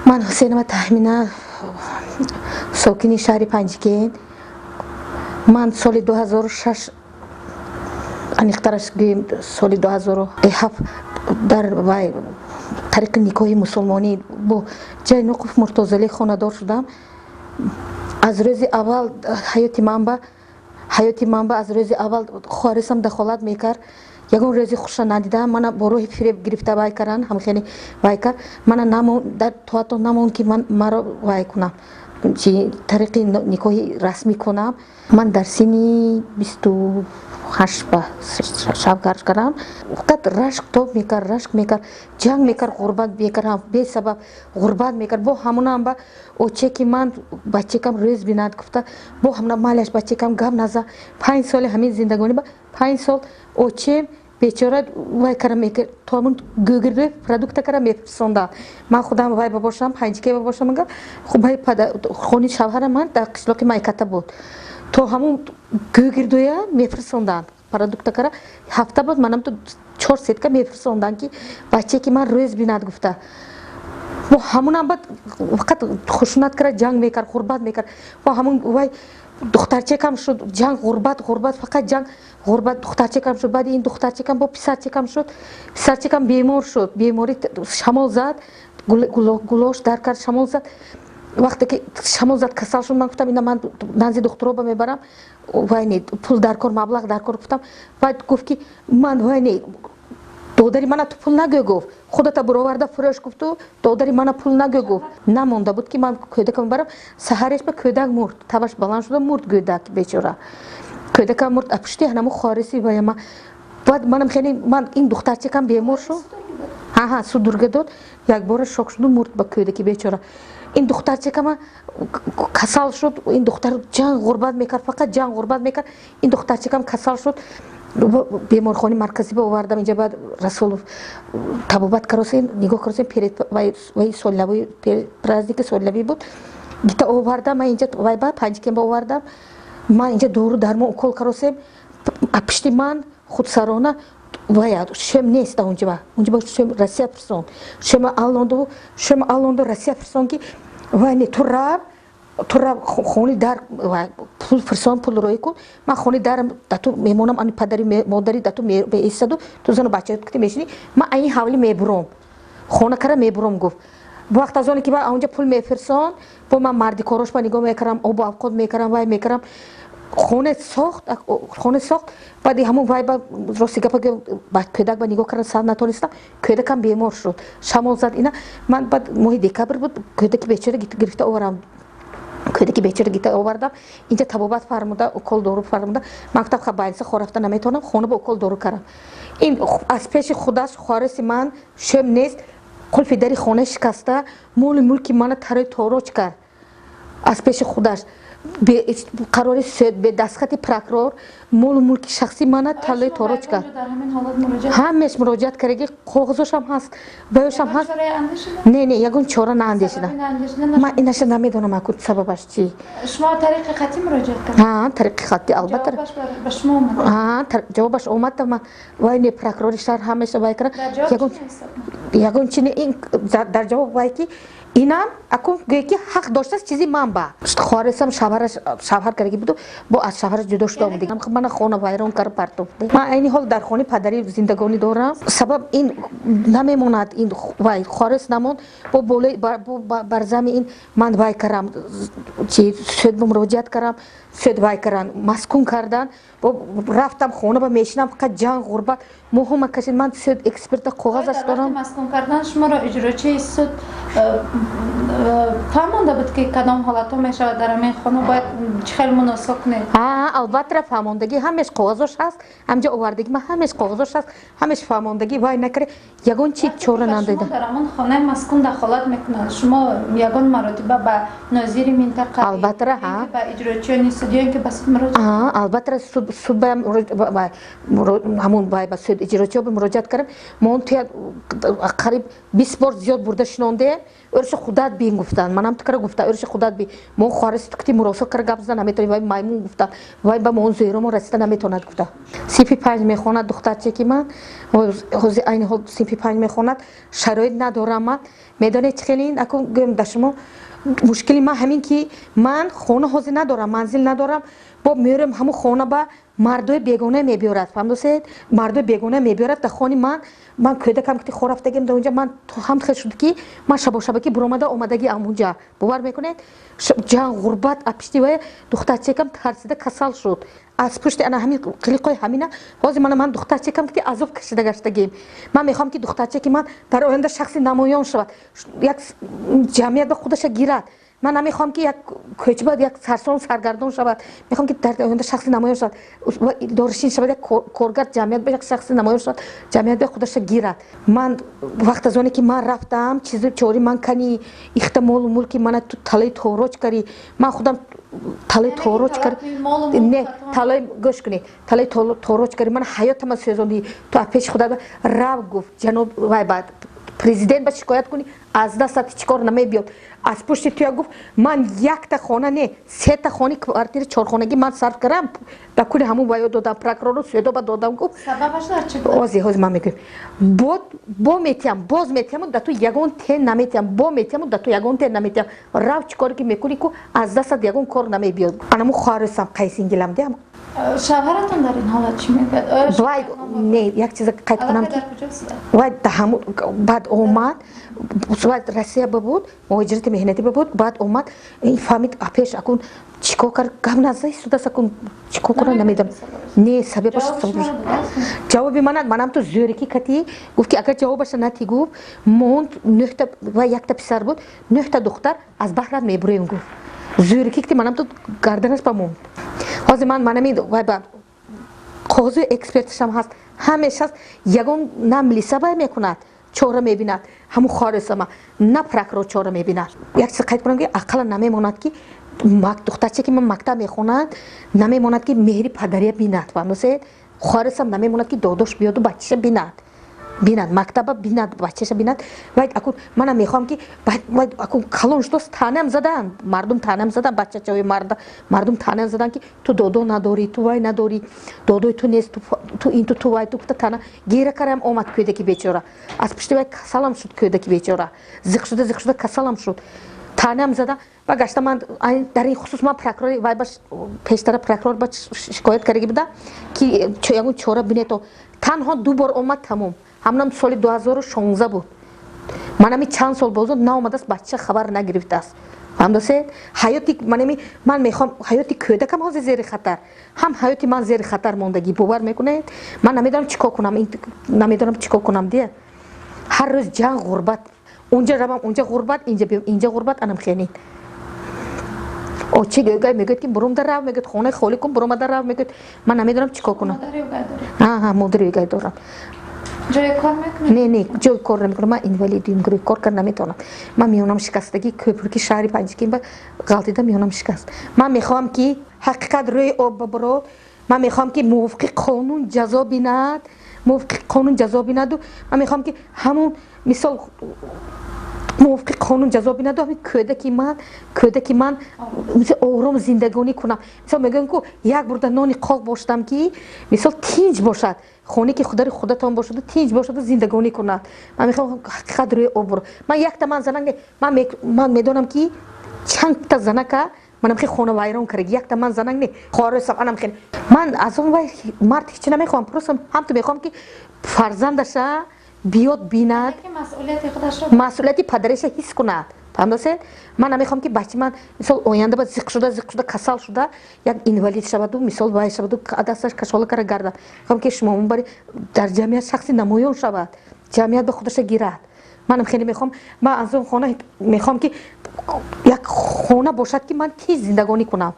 Ман Ҳусейнова Таҳмина, сокини шаҳри Панҷикент. Ман соли 2006, аниқтараш гӯем, соли 2007 дар вай тариқи никоҳи мусулмонӣ бо Ҷайноқов Муртозалӣ хонадор шудам. Аз рӯзи аввал ҳаёти ман ба аз рӯзи аввал хоҳарисам дахолат мекард. Ягон рӯзи хуша надидам. Мана бо роҳи фиреб гирифта вай кардан, ҳамхеле вай кард мана. То ҳатто намон, ки ман маро вай кунам, чи тариқи никоҳи расмӣ кунам. Ман дар синни 28 ба шавҳар кардам. Фақат рашк тоб мекард, рашк мекард, ҷанг мекард, ғурбат мекард, бесабаб ғурбат мекард. Бо ҳамонам ба оче, ки ман бачакам рӯз бинад гуфта, бо ҳамона малаш, бачакам гап наза. 5 соли ҳамин зиндагонӣ ба 5 сол очем бечора вай кара мекард, то ҳамун гӯгирдӯ продукта кара мефирсонда. Ман худам вай бабошам, Панҷике бабошам, ага вай хони шавҳара ман дар қишлоқи Майката буд, то ҳамун гӯгирдӯя мефирсонданд продукта кара. Ҳафта буд, манам то чор сетка мефирсонданд, ки бачае ки ман рӯз бинад гуфта. Бо ҳамунам бад фақат хушунат кара, ҷанг мекард, ғурбат мекард. Бо ҳамун вай духтарчакам шуд. Ҷанг, ғурбат, ғурбат, фақат ҷанг, ғурбат. Духтарчакам шуд. Баъди ин духтарчакам бо писарчакам шуд. Писарчакам бемор шуд, беморӣ шамол зад, гулош дар кард, шамол зад. Вақте ки шамол зад, касал шуд. Ман гуфтам, ина ман назди духтуроба мебарам, вай не, пул дар кор, маблағ дар кор, гуфтам. Баъд гуфт, ки ман вай не, додари мана ту пул нагӯ, гуфт, худата буроварда фурӯш, гуфту додари мана пул нагӯ, гуфт. Намонда буд, ки ман кӯдакам мебарам, саҳареш ба кӯдак мурд, табаш баланд шуда мурд кӯдак бечора. Кӯдакам мурд пушти ҳанамо хориси ваяма. Баъд манам хеле ман ин духтарчакам бемор шуд. Ҳа, судорога дод, якбора шок шуду мурд ба кӯдаки бечора. Ин духтарчакама касал шуд. Ин духтар ҷанг, ғурбат мекард, фақат ҷанг, ғурбат мекард. Ин духтарчакам касал шуд, беморхонаи марказӣ ба овардам инҷа. Баъд Расулов табобат каросем, нигоҳ каросем. Перед вай солнавӣ, праздники солнавӣ буд, гита овардам ман инҷа, вай ба Панҷикен ба овардам. Ман инҷа дору дармон, укол каросем. Пишти ман худсарона вая шем нест унҷа, унҷа шем Россия фирсон, шема аллонду, шема аллонду Россия фирсон, ки вай не, ту рав, ту рав хони дар пул фирсон, пул рӯй кун, ман хони дарам да ту мемонам, ани падари модари да ту меистаду, ту зану бача кити мешини, ман айн ҳавли мебуром, хона кара мебуром, гуфт. Вақт аз оне ки онҷа пул мефирсон, бо ман марди корош ба нигоҳ мекардам, обу авқот мекардам, вай мекардам. Хоне сохт, хоне сохт. Баъди ҳамун вай ба рости гапа, кӯдак ба нигоҳ кардан сар натонистам. Кӯдакам бемор шуд, шамол зад. Ина ман баъд моҳи декабр буд, кӯдаки бечора гирифта оварам, кӯдаки бечора гита овардам инҷа, табобат фармуда, укол дору фармуда. Ман гуфтам, ха, больница хо рафта наметавонам, хона ба укол дору кардам. Ин аз пеши худаш хориси ман шем нест, қулфи дари хона шикаста, моли мулки мана тарои тороҷ кард. Аз пеши худаш қарори суд, бе дастхати прокурор молу мулки шахсӣ мана талои тороҷ кард. Ҳамеш муроҷиат кардаги, коғазошам ҳаст, баёшам ҳаст. Не, ягон чора наандешидам. Ман инаша намедонам, аку сабабаш чи. Шумо тариқи хаттӣ муроҷиат кардед? Тариқи хаттӣ, албатта. Ҷавобаш омад. Ман вай не, прокурори шаҳр ҳамеша вай кара, ягон чи не. Ин дар ҷавоб вай ки инам акун гӯе ки ҳақ доштааст чизи ман ба хоҳаресам шавҳараш шавҳар кардаги буду, бо аз шавҳараш ҷудо шуда омади, мана хона вайрон кард, партофт. Ман айни ҳол дар хонаи падарӣ зиндагонӣ дорам. Сабаб ин намемонад, ин вай хоҳарес намонд, бо болои бар зами ин ман вай карам, чи суд муроҷиат карам, суд вай каран, маскун кардан. Бо рафтам хона ба мешинам, фақат ҷанг, ғурбат моҳума кашид. Ман суд эксперта коғазаш дорам. Маскун кардан шуморо иҷрочии суд фаҳмонда буд, ки кадом ҳолатҳо мешавад, дар ҳамин хона бояд чӣ хел муносиб кунед? Ҳа, албатта, фаҳмондагӣ, ҳамеш қоғазош ҳаст, ҳамҷа овардагӣ ман, ҳамеш қоғазош ҳаст, ҳамеш фаҳмондагӣ. Вай накарда, ягон чи чора надида. Дар ҳамон хонаи маскун дахолат мекунанд, шумо ягон маротиба ба нозири минтақа, Албатта, ҳа. ба иҷрочиёни суд ё ин ки ба суд муроҷиат? Албатта, суд ба ҳамун вай ба суд иҷрочиё муроҷиат кардам. Мо он туя қариб 20 бор зиёд бурда шинондем. Өрши худат бин гуфтанд. Манам тукара гуфта, өрши худат бин. Мо хоҳари тукти муросо кара гап зада наметавонем, вай маймун гуфта. Вай ба мо зеро расида наметавонад гуфта. Синфи 5 мехонад духтарчаки ман. Ҳозир айни ҳол синфи 5 мехонад. Шароит надорам ман. Медонед чӣ хеле ин? Акун гӯем да шумо, мушкили ман ҳамин ки ман хона ҳозир надорам, манзил надорам. Бо меорем ҳамун хона ба мардои бегона мебиёрад. Фаҳмдосед? Мардои бегона мебиёрад дар хони ман. Ман кӯдакам ки хор рафтагим дар онҷа, ман ҳам хел шуд ки ман шабошабакӣ буромада омадаги амунҷа. Бовар мекунед? Ҷанг, ғурбат, апишти вая духтарчакам тарсида касал шуд. Аз пушти ана ҳамин қилиқои ҳамина ҳозир мана ман духтарчакам ки азоб кашида гаштагим. Ман мехоҳам ки духтарчаки ман дар оянда шахси намоён шавад, як ҷамъият ба худаша гирад. Ман намехоҳам ки як кӯча як сарсон саргардон шавад. Мехоҳам ки дар оянда шахси намоён шавад, доришин шавад, як коргар ҷамъият ба як шахси намоён шавад, ҷамъият ба худаша гирад. Ман вақт аз оне ки ман рафтам, чизи чори ман кани ихта молу мулки мана ту талаи тороҷ карӣ. Ман худам талаи тороҷ кар, не талаи, гӯш кунед, талаи тороҷ карӣ, ман ҳаётама сӯзондӣ ту аз пеши худат рав гуфт. Ҷаноб вай баъд президент ба шикоят кунӣ, аз дастат ҳеҷ кор намебиёд. Аз пушти туя гуфт, ман якта хона не, сета хони квартири чорхонагӣ ман сарф кардам, ба кули ҳамун ваё додам, прокурору судоба додам гуфт. Сабабаш дар чӣ буд? Ҳозир ҳозир ман мегӯям. Бо метиҳам, боз метиҳаму да ту ягон тен наметиҳам, бо метиҳаму да ту ягон тен наметиҳам. Рав, чӣ коре ки мекунӣ ку, аз дастат ягон кор намебиёд. Анаму хоҳарусам қайсингилам диам. Шавҳаратон дар ин ҳолат чӣ мегӯяд? Вай не, як чиза қайд кунам ки вай ҳамун баъд омад, вай Россия бабуд, муҳоҷирати меҳнатӣ бабуд, баъд омад, фаҳмид пеш акун чӣ кор кард, гап наза истодааст, акун чӣ кор кунад намедонам. Не, сабабаш ҷавоби манад, манам ту зӯрикӣ катӣ гуфт ки агар ҷавобаша натӣ гуфт, монд нӯҳта, вай якта писар буд, нӯҳта духтар аз баҳрат мебурем гуфт. Зӯрикӣ ки манам ту гарданаш ба монд. Ҳозир ман манами вай ба қоғози эксперташам ҳаст, ҳамеш ҳаст, ягон на милиса вай мекунад, чора мебинад, ҳамун хорисама, на прокурор чора мебинад. Як чиз қайд кунам ки ақаллан намемонад ки духтарча ки ман мактаб мехонад, намемонад ки меҳри падария бинад. Фаҳмдосед? Хоҳарисам намемонад ки додош биёду бачаша бинад. Бинад, мактаба бинад, бачаша бинад. Вай акун манам мехоҳам ки вай акун калон шудост, таънам задан, мардум таънам задан, бачачаҳои мардум таънам задан ки ту додо надорӣ, ту вай надорӣ, додои ту нест, ту ин ту вай ту гуфта таъна гира карам омад кӯдаки бечора. Аз пушти вай касалам шуд кӯдаки бечора. Зиқ шуда, зиқ шуда касалам шуд. Таънам зада ва гашта ман дар ин хусус ман прокурори вай ба пештара прокурор ба шикоят кардаги буда ки ягон чора бинето. Танҳо ду бор омад, тамом. Ҳамонам соли 2016 буд. Манами чанд сол бозо наомадааст, бача хабар нагирифтааст. Фаҳмдосед? Ҳаёти манами ман мехоҳам ҳаёти кӯдакам ҳозир зери хатар, ҳам ҳаёти ман зери хатар мондагӣ. Бовар мекунед? Ман намедонам чӣ кор кунам, намедонам чӣ кор кунам дия. Ҳар рӯз ҷанг, ғурбат. Унҷа равам, унҷа ғурбат, инҷа биём, инҷа ғурбат, анам хенин. Очи гӯгай мегӯяд ки бурумда рав, мегӯяд хонаи холӣ кун, бурумада рав, мегӯяд. Ман намедонам чӣ кор кунам. Аҳа, модари угай дорам. Ҷои кор мекунед? Не, не, ҷои кор намекунам. Ман инвалид дуюм гурӯҳ, кор карда наметавонам. Ман миёнам шикастагӣ, кӯпурки шаҳри Панҷакент ба ғалтида миёнам шикаст. Ман мехоҳам ки ҳақиқат рӯи об бабурод. Ман мехоҳам ки мувофиқи қонун ҷазо бинад, мувофиқи қонун ҷазо бинаду ман мехоҳам ки ҳамун мисол мувофиқи қонун ҷазо бинаду ҳамин кӯдаки ман мисол ором зиндагонӣ кунам. Мисол мегӯям ку як бурда нони қоқ бошадам ки мисол тинҷ бошад, хоне ки худари худатон бошаду тинҷ бошаду зиндагонӣ кунад. Ман мехоҳам ҳақиқат рӯи об буро. Ман якта ман занак не, ман медонам ки чандта занака манам хе хона вайрон кард. Якта ман занак не, хоҳаросам анам хеле. Ман аз он вай мард ҳеч намехоҳам, просто ҳамту мехоҳам ки фарзандаша биёд бинад, масъулияти падариша ҳис кунад. Фаҳмдосед? Ман намехоҳам ки бачаи ман мисол оянда ба зиқ шуда, зиқ шуда, касал шуда, як инвалид шаваду мисол вай шаваду дасташ кашола кара гардад. Мехоҳам ки шумо бари дар ҷамъият шахси намоён шавад, ҷамъият ба худаша гирад. Манам хеле мехоҳам, ман аз он хона мехоҳам ки як хона бошад ки ман тез зиндагонӣ кунам.